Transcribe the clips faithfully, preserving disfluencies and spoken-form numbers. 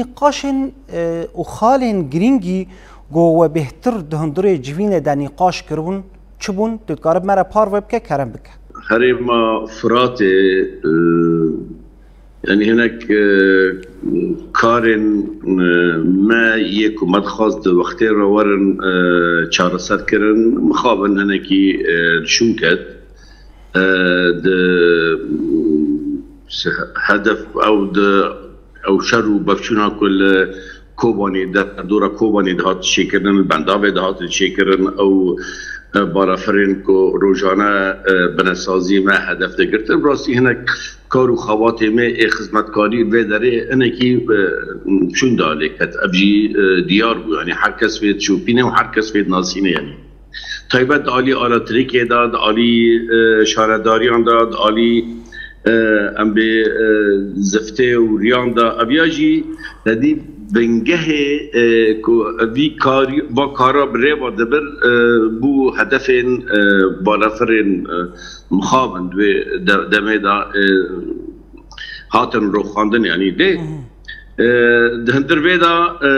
Nîqaşên, e, û xalên girîngî ku we bêhtir di hundirê civînê de nîqaş kiribûn, çi bûn? Tu dikarî me re parve bike, kerem bike. Herêma Firatê, e, yanî hinek, e, karên, e, me yê ku me dixwest di wextê re werin, e, çareser kirin, mixabin hinekî, e, li şûn ket. E, di, se-, hedef ew di, ew şer û bevçûna ku li Kobanî, derdora Kobanî dihat çêkirin, li Bendavê dihat çêkirin, ew, e, balafirên ku rojane, e, binesazî me hedef digirtin. Bi rastî hinek kar û xebatê me ê xizmetkarî vê derê hinekî, e, çûn da lê ket. Ev jî, e, diyar bû. Yanî her kes vê dişopîne û her kes vê dinasîne yanî. Taybet di alî elektrîkê de, di alî, e, şaredariyan de, di alî, e, em bê, e, ziftê û riyan de. Ev ya jî tedî bingehê, e, ku vî karî, va kara bi rê ve dibir, e, bû hedefên, e, balafirên, e, mixabin di wê de-, demê de, e, hatin roxandin, yanî dê. Hı hı. E, di hundir vê de, e,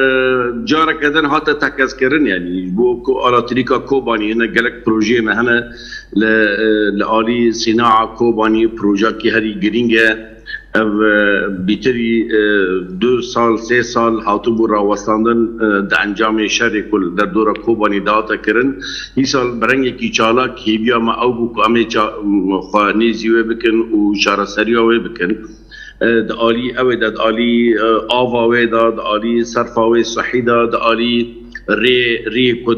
careke din hate tekezkirin, yanî ji bo ku elektrîka Kobanî hene, gelek projeyê me hene li, e, li alî sînaa Kobanî, projeyekî herî girîng e. Ev, e, bîtirî, e, du sal, sê sal hatibû rawestandin, e, di encamê şerê ku li derdora Kobanî dihate kirin. Îsal bi rengekî çalak hêviya me ew bû ku em ê ça-, xwe nêzî wê bikin û çareseriya wê bikin. E, di alî ew ê de, di alî, e, ava wê de, di alî serfa wê sihî de, di alî rê, rê ku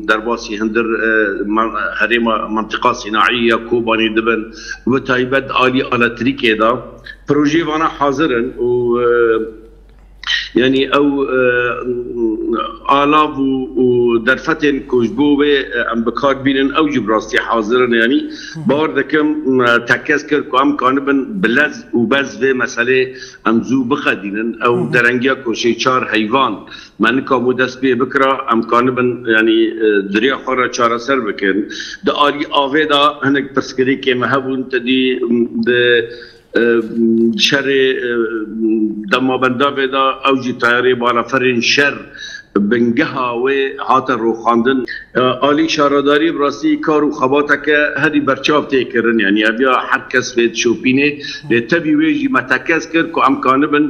derbasî hundir, e, men-, herêma, mentiqa sînaî ya Kobanî dibin, bi taybet di alî elektrîkê de. Projeyê vana hazir in û, e, yanî ew, e, alav û, û derfetên ku ji bo wê, e, em bi kar bînin, ew jî bi rastî hazir in. Yanî Hı hı. bawer dikim, e, tekez kir ku em kanibin bi lez û bez vê meselê em zû biqedînin. Ew Hı hı. derengiya ku şê çar heyvan me nikabû dest pê bikira, em kanibin, yanî, e, di riya xwe re çareser bikin. Di alî avê de hinek pirsgirêkê me hebûn, te dî, m, di, e, şerê, e, dema bendavê de ew jî tayarê balaferên şer bingeha wê hate roxandin. E, alî şaredarî bi rastî kar û xebateke herî berçav tê kirin. Yanî ev ya her kes vê dişopînê. Lê tevî wê jî me tekez kir ku em kanibin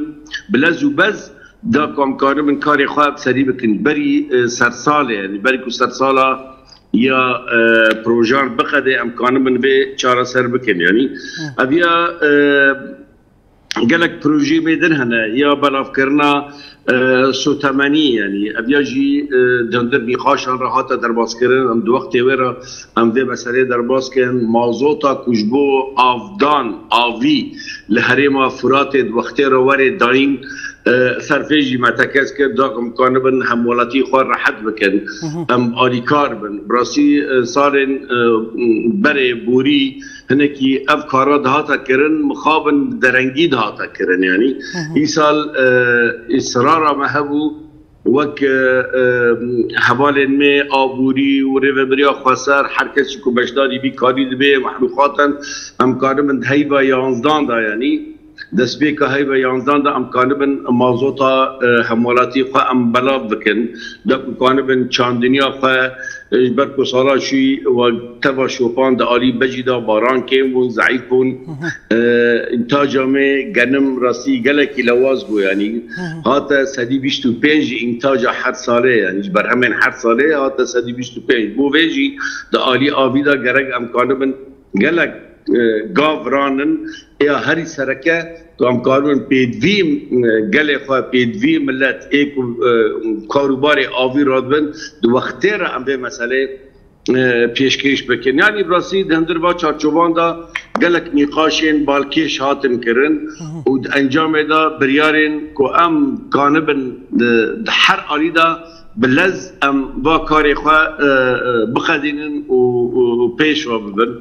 bi lez û bez da ku em kanibin karê xwe bi serî bikin. Berî, e, sersalê, yanî berî ku sersala ya, e, projan biqedê, em kanibin vê çareser bikin. Yanî Hı. ev ya, e, gelek projeyê me din hene ya belavkirina, e, sotemenî, yanî ev ya jî, e, di hundir nîqaşan re hate derbaskirin. Em di wextê wê re em vê meseleyê derbas kin. Mazota ku ji bo avdan, avî li herêma Furatê di wextê re werê dayîn, e, ser vê jî me tekez kir, da em kanibin hemwelatî xwe rehet bikin. Hı hı. Em alîkar bin. Bi rastî, e, salên, e, berê borî hinekî ev kara dihata kirin, mixabin bi derengî dihata kirin. Yanî Hı hı. îsal, e, îsrara me hebû, wek, e, e, hevalên me aborî û rêveberiya xweser, her kesî ku beşdarî vî karî dibe, mexlûqatan, em kanibin di heyva yanzdan de, yanî destpêka heyva yanzdan de em kanibin mazota, e, hemwelatî xwe em belav bikin, da ku kanibin çandiniya xwe, e, ji ber ku sala şûyî we teva şopan di alî bejî de baran kêm bûn, zeîf bûn. Hı hı. E, întaca me genim rastî gelekî lewaz bû, yanî Hı hı. hate sedî bîst û pênc ji întaca her salê, yanî ji berhemên her salê hate sedî bîst û pênc. Bo vê jî di alî avî de gerek em kanibin gelek, e, gav ranin, ya herî sereke ku em kanibin pêdivî, e, gelê xwe, pêdivî milet ê ku, e, karûbarê avî radibin, di wextê re em vê meselê, e, pêşkêş bikin. Yanî bi rastî di hundir va çarçovan de gelek nîqaşên balkêş hatin kirin Hı hı. û di encamê de biryarên ku em kanibin di, di her alî de bi lez em va karê xwe, e, e, biqedînin û, û, û pêş ve bibin.